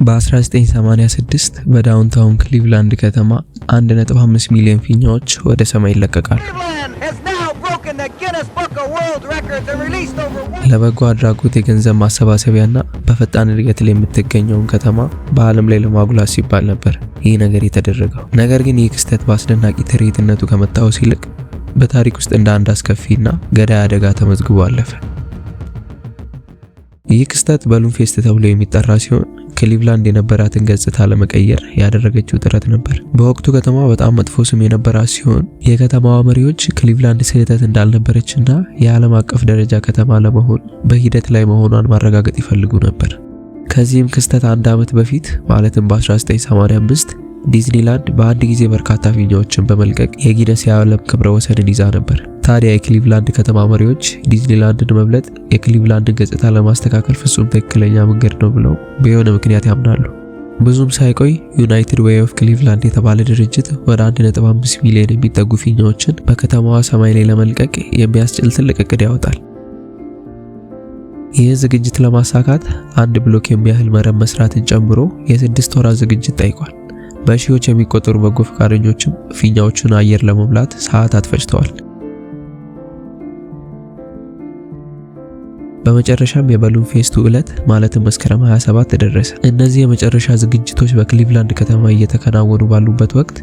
በ1986 በ downtown ክሊቭላንድ ከተማ 1.5 ሚሊዮን ፊኛዎች ወደ ሰማይ ይለቀቃሉ። Cleveland has now broken the Guinness Book of World Records and released over 1 ለበጎ አድራጎት የገንዘብ ማሰባሰቢያና በፈጣን እድገት ላይ የምትገኘውን ከተማ በዓለም ላይ ለማጉላት ሲባል ነበር ይህ ነገር የተደረገው። ነገር ግን ይህ ክስተት በአስደናቂ ትርኢትነቱ ከመታወስ ይልቅ በታሪክ ውስጥ እንደ አንድ አስከፊና ገዳይ አደጋ ተመዝግቦ አለፈ። ይህ ክስተት Balloon Fest ተብሎ የሚጠራ ሲሆን ክሊቭላንድ የነበራትን ገጽታ ለመቀየር ያደረገችው ጥረት ነበር። በወቅቱ ከተማዋ በጣም መጥፎ ስም የነበራት ሲሆን የከተማዋ መሪዎች ክሊቭላንድ ስህተት እንዳልነበረችና የዓለም አቀፍ ደረጃ ከተማ ለመሆን በሂደት ላይ መሆኗን ማረጋገጥ ይፈልጉ ነበር። ከዚህም ክስተት አንድ ዓመት በፊት ማለትም በ1985 ዲዝኒላንድ በአንድ ጊዜ በርካታ ፊኛዎችን በመልቀቅ የጊነስ የዓለም ክብረ ወሰንን ይዛ ነበር። ታዲያ የክሊቭላንድ ከተማ መሪዎች ዲዝኒላንድን መብለጥ የክሊቭላንድን ገጽታ ለማስተካከል ፍጹም ትክክለኛ መንገድ ነው ብለው በየሆነ ምክንያት ያምናሉ። ብዙም ሳይቆይ United Way of Cleveland የተባለ ድርጅት ወደ 1.5 ሚሊዮን የሚጠጉ ፊኛዎችን በከተማዋ ሰማይ ላይ ለመልቀቅ የሚያስችል ትልቅ እቅድ ያወጣል። ይህ ዝግጅት ለማሳካት አንድ ብሎክ የሚያህል መረብ መስራትን ጨምሮ የ6 ወራት ዝግጅት ጠይቋል። በሺዎች የሚቆጠሩ በጎ ፈቃደኞችም ፊኛዎቹን አየር ለመሙላት ሰዓታት ፈጅተዋል። በመጨረሻም የ Balloon Fest ኡ ዕለት ማለትም መስከረም 27 ደረሰ። እነዚህ የመጨረሻ ዝግጅቶች በክሊቭላንድ ከተማ እየተከናወኑ ባሉበት ወቅት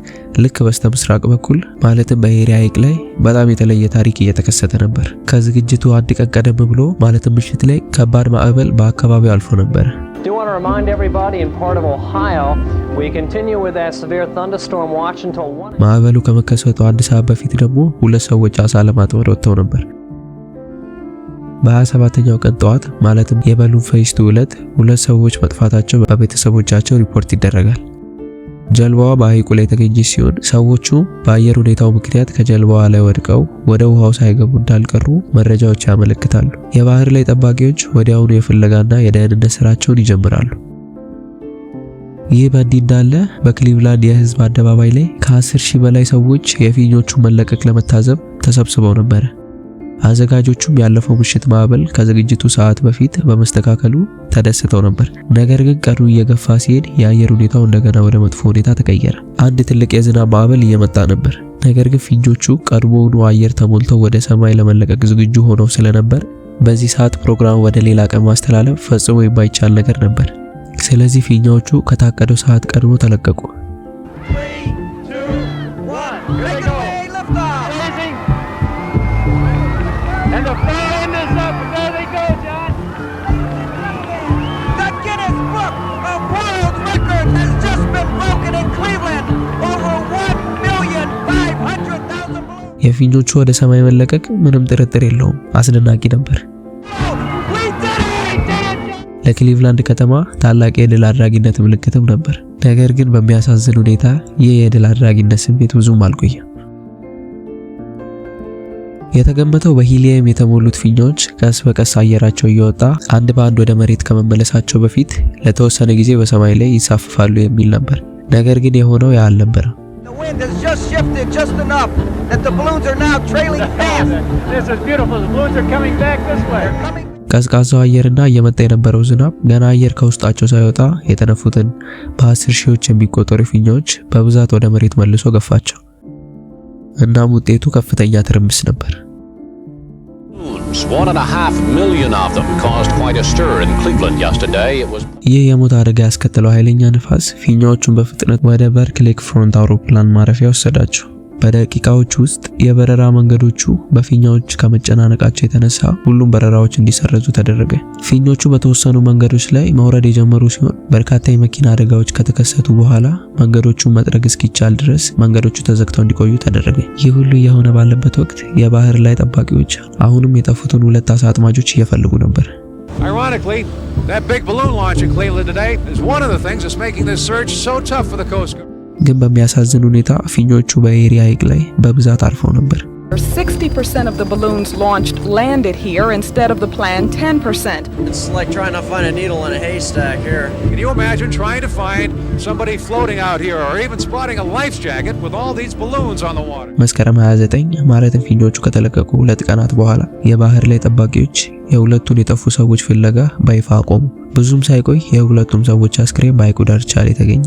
ልክ በስተ ምስራቅ በኩል ማለትም በኤሪ ሐይቅ ላይ በጣም የተለየ ታሪክ እየተከሰተ ነበር። ከዝግጅቱ አንድ ቀን ቀደም ብሎ ማለትም ምሽት ላይ ከባድ ማዕበል በአካባቢው አልፎ ነበር። Do want to remind everybody in part of Ohio, we continue with that severe thunderstorm watch until 1. ማዕበሉ ከመከሰቱ አንድ ሰዓት በፊት ደግሞ ሁለት ሰዎች አሳ ለማጥመድ ወጥተው ነበር። በ27ኛው ቀን ጠዋት ማለትም የ Balloon Fest ኡ ዕለት ሁለት ሰዎች መጥፋታቸው በቤተሰቦቻቸው ሪፖርት ይደረጋል። ጀልባዋ በሐይቁ ላይ የተገኘች ሲሆን ሰዎቹ በአየር ሁኔታው ምክንያት ከጀልባዋ ላይ ወድቀው ወደ ውሃው ሳይገቡ እንዳልቀሩ መረጃዎች ያመለክታሉ። የባህር ላይ ጠባቂዎች ወዲያውኑ የፍለጋና የደህንነት ስራቸውን ይጀምራሉ። ይህ በእንዲህ እንዳለ በክሊቭላንድ የህዝብ አደባባይ ላይ ከ10,000 በላይ ሰዎች የፊኞቹን መለቀቅ ለመታዘብ ተሰብስበው ነበር። አዘጋጆቹም ያለፈው ምሽት ማዕበል ከዝግጅቱ ሰዓት በፊት በመስተካከሉ ተደስተው ነበር። ነገር ግን ቀኑ እየገፋ ሲሄድ የአየር ሁኔታው እንደገና ወደ መጥፎ ሁኔታ ተቀየረ። አንድ ትልቅ የዝናብ ማዕበል እየመጣ ነበር። ነገር ግን ፊኞቹ ቀድሞውኑ አየር ተሞልተው ወደ ሰማይ ለመለቀቅ ዝግጁ ሆነው ስለነበር በዚህ ሰዓት ፕሮግራም ወደ ሌላ ቀን ማስተላለፍ ፈጽሞ የማይቻል ነገር ነበር። ስለዚህ ፊኛዎቹ ከታቀደው ሰዓት ቀድሞ ተለቀቁ። 3, 2, 1. Here they go. Lift off. Amazing. And the fan is up. There they go, John. The Guinness Book of World Records has just been broken in Cleveland. Over 1,500,000 balloons. የፊኞቹ ወደ ሰማይ መለቀቅ ምንም ጥርጥር የለውም አስደናቂ ነበር። We did it! ለክሊቭላንድ ከተማ ታላቅ የድል አድራጊነት ምልክትም ነበር። ነገር ግን በሚያሳዝን ሁኔታ ይህ የድል አድራጊነት ስሜት ብዙም አልቆየም። የተገመተው በሂሊየም የተሞሉት ፊኛዎች ቀስ በቀስ አየራቸው እየወጣ አንድ በአንድ ወደ መሬት ከመመለሳቸው በፊት ለተወሰነ ጊዜ በሰማይ ላይ ይንሳፈፋሉ የሚል ነበር። ነገር ግን የሆነው ያ አልነበረም። The wind has just shifted just enough that the balloons are now trailing past. This is beautiful. The balloons are coming back this way. They're coming ቀዝቃዛው አየርና እየመጣ የነበረው ዝናብ ገና አየር ከውስጣቸው ሳይወጣ የተነፉትን በአስር ሺዎች የሚቆጠሩ ፊኛዎች በብዛት ወደ መሬት መልሶ ገፋቸው። እናም ውጤቱ ከፍተኛ ትርምስ ነበር። 1.5 million of them caused quite a stir in Cleveland yesterday. It was ይህ የሞት አደጋ ያስከተለው ኃይለኛ ንፋስ ፊኛዎቹን በፍጥነት ወደ በርክ ሌክ ፍሮንት አውሮፕላን ማረፊያ ወሰዳቸው። በደቂቃዎች ውስጥ የበረራ መንገዶቹ በፊኛዎች ከመጨናነቃቸው የተነሳ ሁሉም በረራዎች እንዲሰረዙ ተደረገ። ፊኞቹ በተወሰኑ መንገዶች ላይ መውረድ የጀመሩ ሲሆን በርካታ የመኪና አደጋዎች ከተከሰቱ በኋላ መንገዶቹን መጥረግ እስኪቻል ድረስ መንገዶቹ ተዘግተው እንዲቆዩ ተደረገ። ይህ ሁሉ እየሆነ ባለበት ወቅት የባህር ላይ ጠባቂዎች አሁንም የጠፉትን ሁለት አሳ አጥማጆች እየፈለጉ ነበር። Ironically, that big balloon launch in Cleveland today is one of the things that's making this search so tough for the Coast Guard. ግን በሚያሳዝን ሁኔታ ፊኞቹ በኤሪ ሐይቅ ላይ በብዛት አርፈው ነበር። 60% of the balloons launched landed here instead of the planned 10%. It's like trying to find a needle in a haystack here. Can you imagine trying to find somebody floating out here or even spotting a life jacket with all these balloons on the water? መስከረም 29 ማለትም ፊኞቹ ከተለቀቁ 2 ቀናት በኋላ የባህር ላይ ጠባቂዎች የሁለቱን የጠፉ ሰዎች ፍለጋ በይፋ አቆሙ። ብዙም ሳይቆይ የሁለቱም ሰዎች አስክሬን በሐይቁ ዳርቻ ላይ ተገኘ።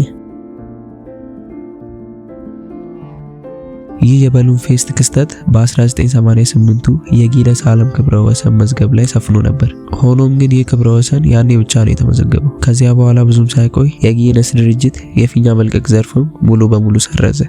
ይህ የ Balloon Fest ክስተት በ1988ቱ የጊነስ ዓለም ክብረ ወሰን መዝገብ ላይ ሰፍኖ ነበር። ሆኖም ግን ይህ ክብረ ወሰን ያኔ ብቻ ነው የተመዘገበው። ከዚያ በኋላ ብዙም ሳይቆይ የጊነስ ድርጅት የፊኛ መልቀቅ ዘርፍም ሙሉ በሙሉ ሰረዘ።